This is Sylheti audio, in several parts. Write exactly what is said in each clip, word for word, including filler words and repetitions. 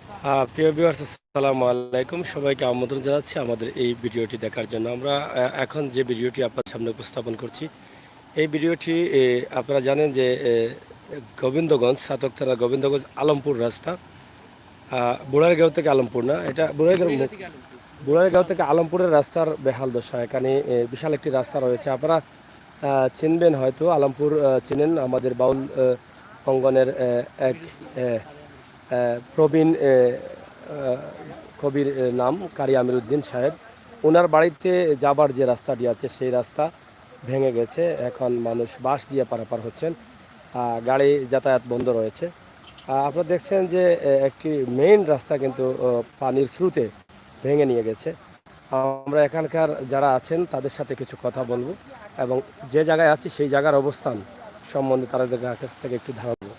আহ, প্রিয় ভিউয়ার্স, আসসালামু আলাইকুম। সবাইকে আমন্ত্রণ জানাচ্ছি আমাদের এই ভিডিওটি দেখার জন্য। আমরা আহ, এখন যে ভিডিওটি আপনার সামনে উপস্থাপন করছি, এই ভিডিওটি এ, আপনারা জানেন যে এ, গোবিন্দগঞ্জ, ছাতক থানা গোবিন্দগঞ্জ আলমপুর রাস্তা, আহ, বুড়ারগাঁও থেকে আলমপুর না, এটা বুড়ারগাঁও, বুড়ারগাঁও থেকে আলমপুরের রাস্তার বেহাল দশা। এখানে এ, বিশাল একটি রাস্তা রয়েছে। আপনারা আহ, চিনবেন হয়তো, আলমপুর আহ, চিনেন, আমাদের বাউল আহ, অঙ্গনের আহ, এক আহ, আহ, প্রবীণ আহ, আহ, কবির আহ, নাম কারি আমিরুদ্দিন সাহেব। ওনার বাড়িতে যাবার যে রাস্তাটি আছে, সেই রাস্তা ভেঙে গেছে। এখন মানুষ বাঁশ দিয়ে পারাপার হচ্ছেন, আহ, গাড়ি যাতায়াত বন্ধ রয়েছে। আহ, আপনারা দেখছেন যে আহ, একটি মেইন রাস্তা কিন্তু আহ, পানির স্রোতে ভেঙে নিয়ে গেছে। আমরা এখানকার যারা আছেন তাদের সাথে কিছু কথা বলবো এবং যে জায়গায় আছি সেই জায়গার অবস্থান সম্বন্ধে তাদের কাছ থেকে একটু ধারণা নেব।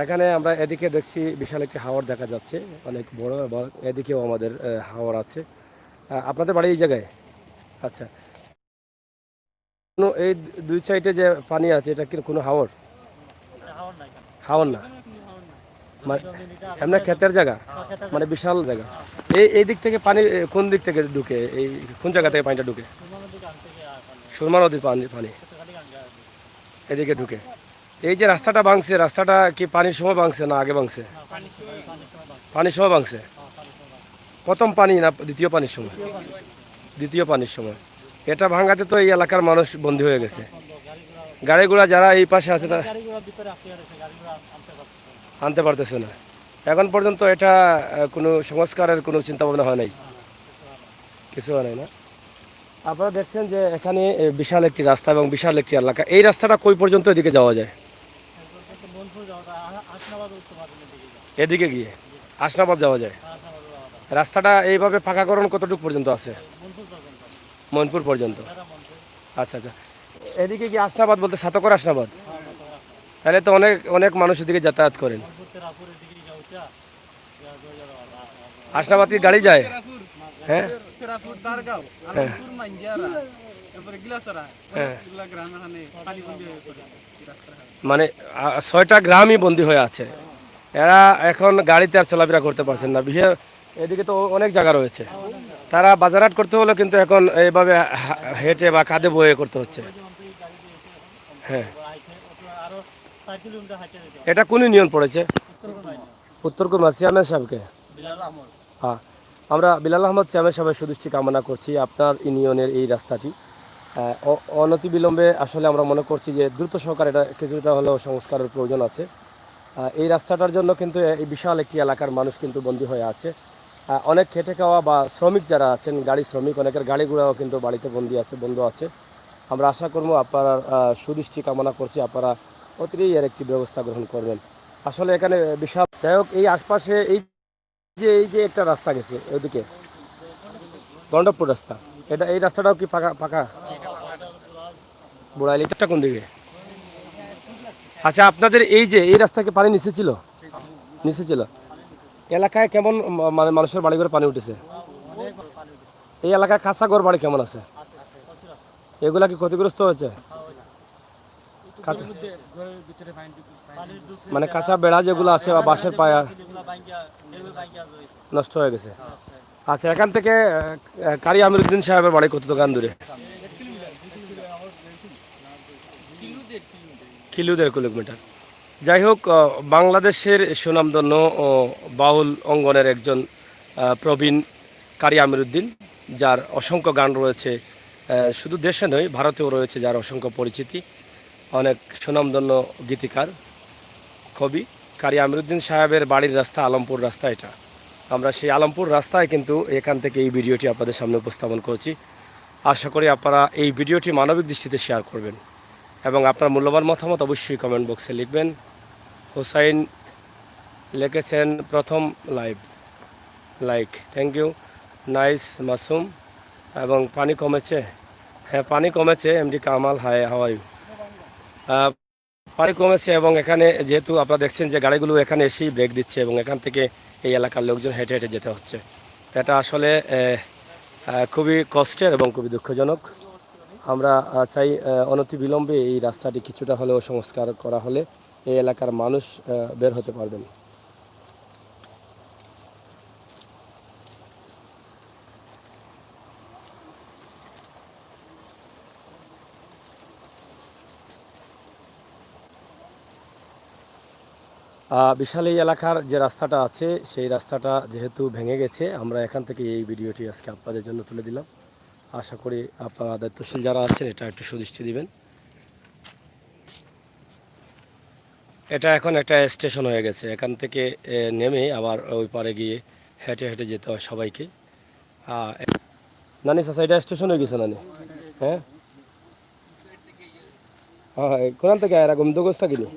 এখানে আমরা এদিকে দেখছি বিশাল একটি হাওর দেখা যাচ্ছে, অনেক বড়, এবং এদিকেও আমাদের আহ, হাওর আছে। আহ, আপনাদের বাড়ি এই জায়গায়? আচ্ছা। কোনো এই দুই সাইডে যে পানি আছে, এটা কি কোনো হাওর? হাওর না। মানে এমনি ক্ষেতের জায়গা, মানে বিশাল জায়গা। এই এই দিক থেকে পানি এ, কোন দিক থেকে ঢুকে? এই কোন জায়গা থেকে পানিটা ঢুকে? সুরমা নদীর পানি, পানি এদিকে ঢুকে। এই যে রাস্তাটা ভাঙছে, রাস্তাটা কি পানির সময় ভাঙছে না আগে ভাঙছে? পানির সময় ভাঙছে। প্রথম পানি না দ্বিতীয় পানির সময়? দ্বিতীয় পানির সময়। এটা ভাঙাতে তো এই এলাকার মানুষ বন্দী হয়ে গেছে। গাড়ি ঘোড়া যারা এই পাশে আছে, তারা আনতে পারতেছে না। এখন পর্যন্ত এটা আহ, কোনো সংস্কারের কোনো চিন্তা ভাবনা হয় নাই, কিছু হয় নাই না। আপনারা দেখছেন যে এখানে এ, বিশাল একটি রাস্তা এবং বিশাল একটি এলাকা। এই রাস্তাটা কই পর্যন্ত এদিকে যাওয়া যায়? এদিকে গিয়ে হাসনাবাদ যাওয়া যায়। রাস্তাটা এইভাবে পাকাকরণ কতটুকু পর্যন্ত আছে? মইনপুর পর্যন্ত। আচ্ছা, আচ্ছা। এদিকে কি হাসনাবাদ বলতে ছাতকর হাসনাবাদ? তাহলে তো অনেক অনেক মানুষ এদিকে যাতায়াত করেন। হাসনাবাদ কি গাড়ি যায়? হ্যাঁ। হ্যাঁ। হ্যাঁ। মানে আ, ছয়টা গ্রামই বন্দী হয়ে আছে। এরা এখন গাড়িতে আর চলাফেরা করতে পারছেন না। বিশেষ এদিকে তো অনেক জায়গা রয়েছে। তারা বাজারহাট করতে হলে কিন্তু এখন এইভাবে হা-, হেঁটে বা কাঁধে বয়ে করতে হচ্ছে। হ্যাঁ। এটা কোন ইউনিয়ন পড়েছে? উত্তর কুরমা চেয়ারম্যান সাহেবকে। হ্যাঁ, আমরা বিলাল আহমদ চেয়ারম্যান সাহেবের সুদৃষ্টি কামনা করছি। আপনার ইউনিয়নের এই রাস্তাটি আহ, অ- অনতিবিলম্বে আসলে আমরা মনে করছি যে দ্রুত সহকারে এটা কিছুটা হলেও সংস্কারের প্রয়োজন আছে। আহ, এই রাস্তাটার জন্য কিন্তু এই বিশাল একটি এলাকার মানুষ কিন্তু বন্দী হয়ে আছে। আহ, অনেক খেটে খাওয়া বা শ্রমিক যারা আছেন, গাড়ি শ্রমিক, অনেকের গাড়ি ঘোড়াও কিন্তু বাড়িতে বন্দী আছে, বন্ধ আছে। আমরা আশা করবো আপনারা আহ, সুদৃষ্টি কামনা করছি, আপনারা অতিরিক্ত এর একটি ব্যবস্থা গ্রহণ করবেন। আসলে এখানে বিশাল, যাই হোক, এই আশপাশে এই যে এই যে একটা রাস্তা গেছে ওইদিকে, গণ্ডবপুর রাস্তা, এটা, এই রাস্তাটাও কি পাকা পাকা? বুড়াইলিটা কোন দিকে? আচ্ছা, আপনাদের এই যে এই রাস্তা কি পানি নিচে ছিল? নিচে ছিল। এলাকায় কেমন ম- মানে মানুষের বাড়িঘরে পানি উঠেছে? এই এলাকায় কাঁচা ঘর বাড়ি কেমন আছে? এগুলা কি ক্ষতিগ্রস্ত হয়েছে? কাঁচা, মানে কাঁচা বেড়া যেগুলো আছে বা বাঁশের পায়া নষ্ট হয়ে গেছে। আচ্ছা, এখান থেকে আহ, কারি আমিরুদ্দিন সাহেবের বাড়ি কত দোকান দূরে? কিলো দেড় কিলোমিটার। যাই হোক, আহ, বাংলাদেশের সুনামধন্য ও বাউল অঙ্গনের একজন আহ, প্রবীণ কারি আমিরুদ্দিন, যার অসংখ্য গান রয়েছে, আহ, শুধু দেশে নয়, ভারতেও রয়েছে যার অসংখ্য পরিচিতি। অনেক সুনামধন্য গীতিকার, কবি। কারি আমিরুদ্দিন সাহেবের বাড়ির রাস্তা আলমপুর রাস্তা এটা। আমরা সেই আলমপুর রাস্তায় কিন্তু এখান থেকে এই ভিডিওটি আপনাদের সামনে উপস্থাপন করছি। আশা করি আপনারা এই ভিডিওটি মানবিক দৃষ্টিতে শেয়ার করবেন এবং আপনার মূল্যবান মতামত অবশ্যই কমেন্ট বক্সে লিখবেন। হোসাইন লিখেছেন প্রথম live, like, thank you. Nice Masum. এবং পানি কমেছে? হ্যাঁ, পানি কমেছে। MD Kamal, hi, how are you? পানি কমেছে এবং এখানে যেহেতু আপনারা দেখছেন যে গাড়িগুলো এখানে এসেই ব্রেক দিচ্ছে এবং এখান থেকে এই এলাকার লোকজন হেঁটে হেঁটে যেতে হচ্ছে। এটা আসলে আহ, আহ, খুবই কষ্টের এবং খুবই দুঃখজনক। আমরা আহ, চাই আহ, অনতিবিলম্বে এই রাস্তাটি কিছুটা হলেও সংস্কার করা হলে এই এলাকার মানুষ আহ, বের হতে পারবেন। আহ, বিশাল এই এলাকার যে রাস্তাটা আছে, সেই রাস্তাটা যেহেতু ভেঙে গেছে, আমরা এখান থেকে এই ভিডিওটি আজকে আপনাদের জন্য তুলে দিলাম। আশা করি আপনারা দায়িত্বশীল যারা আছেন, এটা একটু সুদৃষ্টি দিবেন। এটা এখন একটা স্টেশন হয়ে গেছে, এখান থেকে এ, নেমে আবার ওই পারে গিয়ে হেঁটে হেঁটে যেতে হয় সবাইকে। আহ, এ- নানি চাচা, এটা স্টেশন হয়ে গেছে নানি? হ্যাঁ, হ্যাঁ, হ্যাঁ, কোন থেকে আয়রা? গোবিন্দগঞ্জ থাকি নি?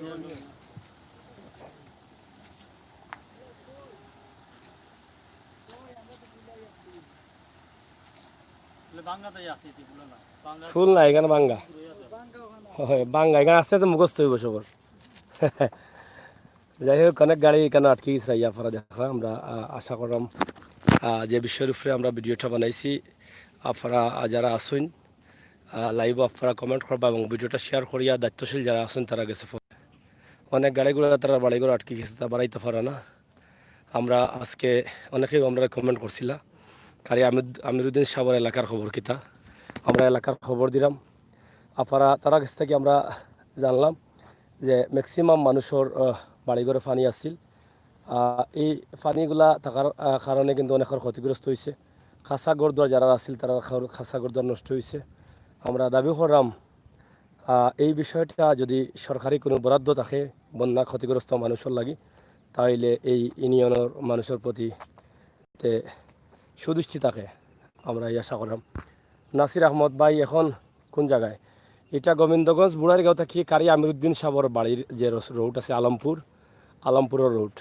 ফুল না, এখানে বাঙ্গা। হয়, বাঙ্গা, এখানে আস্তে আস্তে মুখস্থ হইব সবার। যাই হোক, অনেক গাড়ি এখানে আটকে গেছে, ইয়া আপনারা দেখলাম। আমরা আহ, আশা করলাম আহ, যে বিষয়ের উপরে আমরা ভিডিওটা বানাইছি, আপনারা আহ, যারা আছেন লাইভও আপনারা কমেন্ট করবা এবং ভিডিওটা শেয়ার করিয়া দায়িত্বশীল যারা আছেন তারা গেছে ফো- অনেক গাড়িগুলো তারা বাড়িঘর আটকে গেছে, তা বাড়াইতে পারে না। আমরা আজকে অনেকেই আমরা কমেন্ট করছিলা, কারি আমির আমিরুদ্দিন সাহেবের এলাকার খবর কিতা, আমরা এলাকার খবর দিলাম। আপনারা তারা গেছ থেকে আমরা জানলাম যে ম্যাক্সিমাম মানুষের আহ, বাড়িঘরে পানি আসছিল। আহ, এই পানিগুলা থাকার আহ, কারণে কিন্তু অনেকের ক্ষতিগ্রস্ত হয়েছে। খাসা ঘরদুয়ার যারা আছিল তারা খাসা ঘরদুয়ার নষ্ট হয়েছে। আমরা দাবি করলাম আহ, এই বিষয়টা যদি সরকারি কোনো বরাদ্দ থাকে বন্যা ক্ষতিগ্রস্ত মানুষের লাগি, তাইলে এই ইউনিয়নের মানুষের প্রতি তে সুদৃষ্টি থাকে, আমরা এই আশা করলাম। নাসির আহমদ ভাই এখন কোন জায়গায়? এটা গোবিন্দগঞ্জ বুড়ারগাঁও থাকি কারি আমিরুদ্দিন সাহেবের বাড়ির যে রোড আছে আলমপুর, আলমপুরের রোড।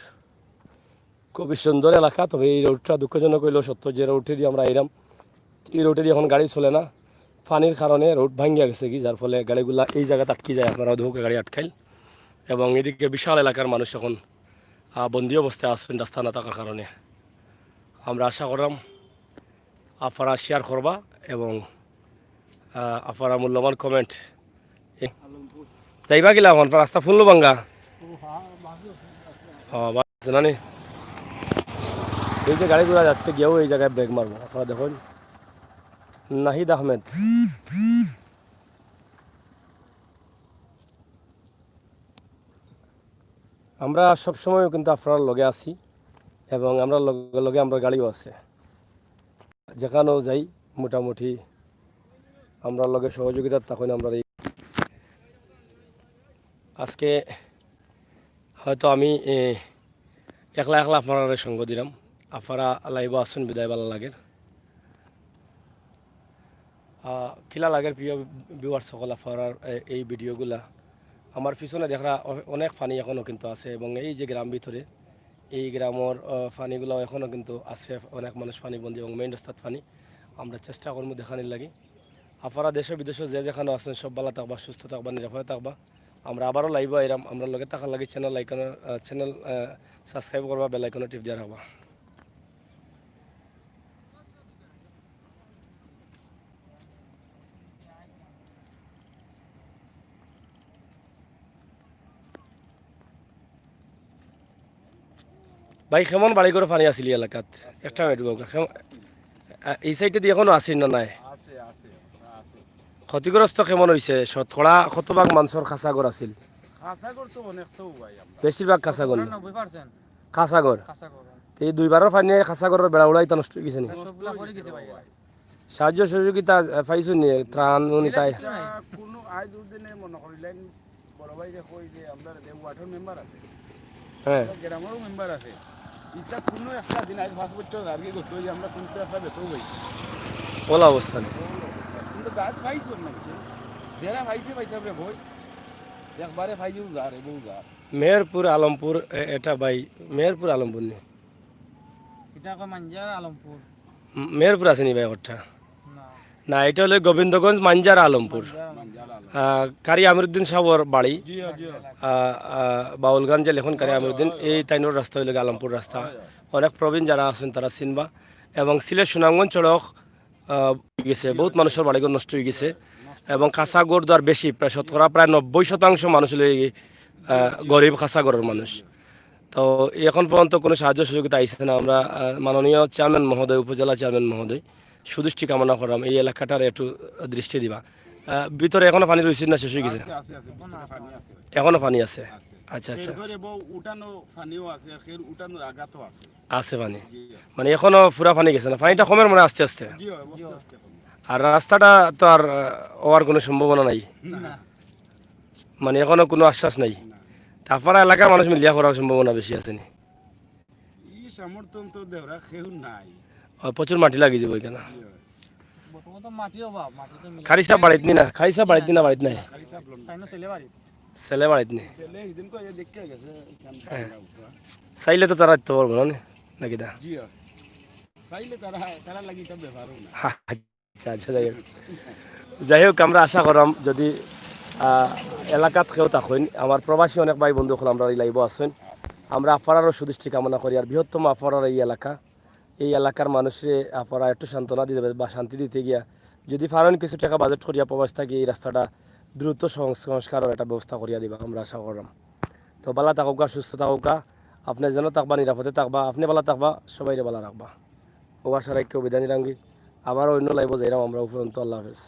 খুবই সুন্দর এলাকা, তবে এই রোডটা দুঃখজনক হইলেও সত্য, যে রোডে দিয়ে আমরা আইলাম, এই রোডে দিয়ে এখন গাড়ি চলে না। পানির কারণে রোড ভাঙ্গিয়া গেছে কি, যার ফলে গাড়িগুলা এই জায়গাত আটকি যায়। আপনারা দেখুন, গাড়ি আটকাইল এবং এদিকে বিশাল এলাকার মানুষ এখন আহ, বন্দি অবস্থায় আছেন রাস্তা না থাকার কারণে। আমরা আশা করলাম আপনারা শেয়ার করবা এবং আহ, আপনারা মূল্যবান কমেন্ট। যাইবা কিলা এখন? রাস্তা ফুল বাঙ্গা। ও, বাস আছে না নি? এই যে গাড়িগুলা যাচ্ছে, গিয়েও এই জায়গায় ব্রেক মারবো। আপনারা দেখুন, নাহিদ আহমেদ। আমরা সবসময় কিন্তু আপনার লগে আছি এবং আমরা লগে লগে আমরা গাড়িও আছে, যেখানেও যাই মোটামুটি আমরা লগে সহযোগিতা তখন আমরা এই আজকে হয়তো আমি এ, একলা একলা আপনারা সঙ্গ দিলাম। আপনারা লাইভও আসুন, বিদায় ভালো লাগে। আহ, কিলা লাগের প্রিয় ভিউয়ার্স সকল, আপনারার এ-, এই ভিডিওগুলা? আমার পিছনে দেখরা অ-, অনেক পানি এখনও কিন্তু আছে এবং এই যে গ্রাম ভিতরে, এই গ্রামর আহ, পানিগুলাও এখনও কিন্তু আছে, অনেক মানুষ পানি বন্দী এবং মেইন রাস্তাত পানি। আমরা চেষ্টা করবো দেখানির লাগি। আপনারা দেশে বিদেশে যে যেখানে আছেন সব ভালো থাকবা, সুস্থ থাকবা, নিরাপদে থাকবা। আমরা আবারও লাইভও আইরাম। আমরা লগে থাকার লাগি চ্যানেল আইকন, আহ, চ্যানেল আহ, সাবস্ক্রাইব করবা, বেল আইকনে টিপ দিয়ে রাখবা। ভাই, কেমন বাড়ি ঘর পানি আছিল এই এলাকাত? একটা মিনিট বউকা, কেমন, আ, এই সাইডে দিয়ে এখনো আছিল না নাই? আছে, আছে, আছে। ক্ষতিগ্রস্ত কেমন হইছে? শতকরা কত ভাগ মানুষের খাসা ঘর আছিল? খাসা ঘর তো অনেক তো ভাই আমরা। বেশিরভাগ খাসা ঘর না? নব্বই পার্সেন্ট। খাসা ঘর? খাসা ঘর। তো এই দুইবারর পানি খাসা ঘরর বেড়া উড়াইতা নষ্ট হয়ে গেছে নি? সবগুলা পড়ে গেছে ভাই। সাহায্য সহযোগিতা, আহ, পাইছো নি? ত্রাণ উনি তাই? এটা কোনো আজ দুদিনে মনে করিলেন বড় ভাইরে কই যে আমরা যে ওয়ার্ডর মেম্বার আছে, হ্যাঁ। গ্রামেরও মেম্বার আছে। এটা কোনো একটা দিন আজ পাঁচ বছর আগে করতে হয় যে আমরা কোনটা একটা বেতন পাই। ওলা অবস্থা নেই। কিন্তু গাছ পাইছো না কিছু। যারা পাইছে, পাইছে আমরা কই। একবারে পাইছেও যার এবং যার। মেহেরপুর আলমপুর, এ-, এটা ভাই, মেহেরপুর আলমপুর নেই। এটা কয় মাঞ্জার আলমপুর। উম, মেহেরপুর আছে নি ভাই ওটা? না। না, এটা হলো গোবিন্দগঞ্জ মাঞ্জার আলমপুর। মাঞ্জার আলমপুর। আহ, কারি আমিরুদ্দিন সাহেবর বাড়ি। জি, জি। আহ, আহ, বাউলগঞ্জে লেখন কারি আমিরুদ্দিন। এই তাইনর রাস্তা হইল গিয়ে আলমপুর রাস্তা। অনেক প্রবীণ যারা আছেন তারা চিনবা। এবং সিলেট সুনামগঞ্জ সড়ক, আহ, হয়ে গেছে, বহুত মানুষের বাড়িঘর নষ্ট হয়ে গেছে এবং খাসা ঘর দুয়ার বেশি, প্রায় শতকরা প্রায় নব্বই শতাংশ মানুষ হইল গিয়ে, আহ, গরিব খাসা ঘরের মানুষ। তো এখন পর্যন্ত কোনো সাহায্য সহযোগিতা আইছে না। আমরা, আহ, মাননীয় চেয়ারম্যান মহোদয়, উপজেলা চেয়ারম্যান মহোদয়, সুদৃষ্টি কামনা করলাম এই এলাকাটার একটু দৃষ্টি দিবা। আহ, ভিতরে এখনো পানি রয়েছে না শেষ হয়ে গেছে? আছে, আছে, ভিতরে পানি আছে। এখনো পানি আছে। আছে। আচ্ছা, আচ্ছা। খের করে বউ উঠানো পানিও আছে, আর খের উঠানোর আঘাতও আছে। আছে পানি? জি। মানে এখনো পুরা পানি গেছে না, পানিটা কমের মানে আস্তে আস্তে। জি, অবস্থা আজকে কম। আর রাস্তাটা তো আর আহ, হওয়ার কোনো সম্ভাবনা নাই, না। মানে এখনো কোনো আশ্বাস নাই। তা আপনারা এলাকার মানুষ মিলিয়া করার সম্ভাবনা বেশি আছে নি? এই সমর্থন তো দেওরা কেউ নাই। আর প্রচুর মাটি লাগি যাবো এখানে। জি, হয়। বর্তমানে তো মাটির অভাব, মাটি তো মিলে খারিজ সাহেব বাড়িত নি না? খারিজ সাহেব বাড়িত নি না, বাড়িত নাই? খালি problem না। তাই না ছেলে বাড়ি? ছেলে বাড়িত নি। ছেলে হিদিন কই দেখে গেছে, এখান হ্যাঁ। পাহাড় উঠা। চাইলে তো তারা তো পারবো না নি, নাকি দা? জি, হয়। চাইলে তারা, তারা লাগি এটা ব্যাপারও না। হা, আচ্ছা, আচ্ছা, যাই হোক। যাই হোক, আমরা আশা করাম যদি আহ, এলাকাত কেউ থাকইন, আমার প্রবাসী অনেক ভাই বন্ধু অকল আমরা এই লাইভও আছইন, আমরা আফারারও সুদৃষ্টি কামনা করি। আর বৃহত্তম আফারার এই এলাকা, এই এলাকার মানুষরে আফারা একটু সান্ত্বনা দিতে বা শান্তি দিতে গিয়া যদি পারইন কিছু টাকা বাজেট করিয়া প্রবাস থাকি এই রাস্তাটা দ্রুত সংস-, সংস্কারের একটা ব্যবস্থা করিয়া দিবা, আমরা আশা করাম। তো ভালা থাকউক্কা, সুস্থ থাকউক্কা, আপনি যেন থাকবা, নিরাপদে থাকবা, আপনি ভালা থাকবা, সবাইরে ভালা রাখবা। ও আশা রাখিয়া বিদায় নিরামগি, আবার অন্য লাইভও যাইরাম আমরা। উপরন্ত আল্লাহ হাফেজ।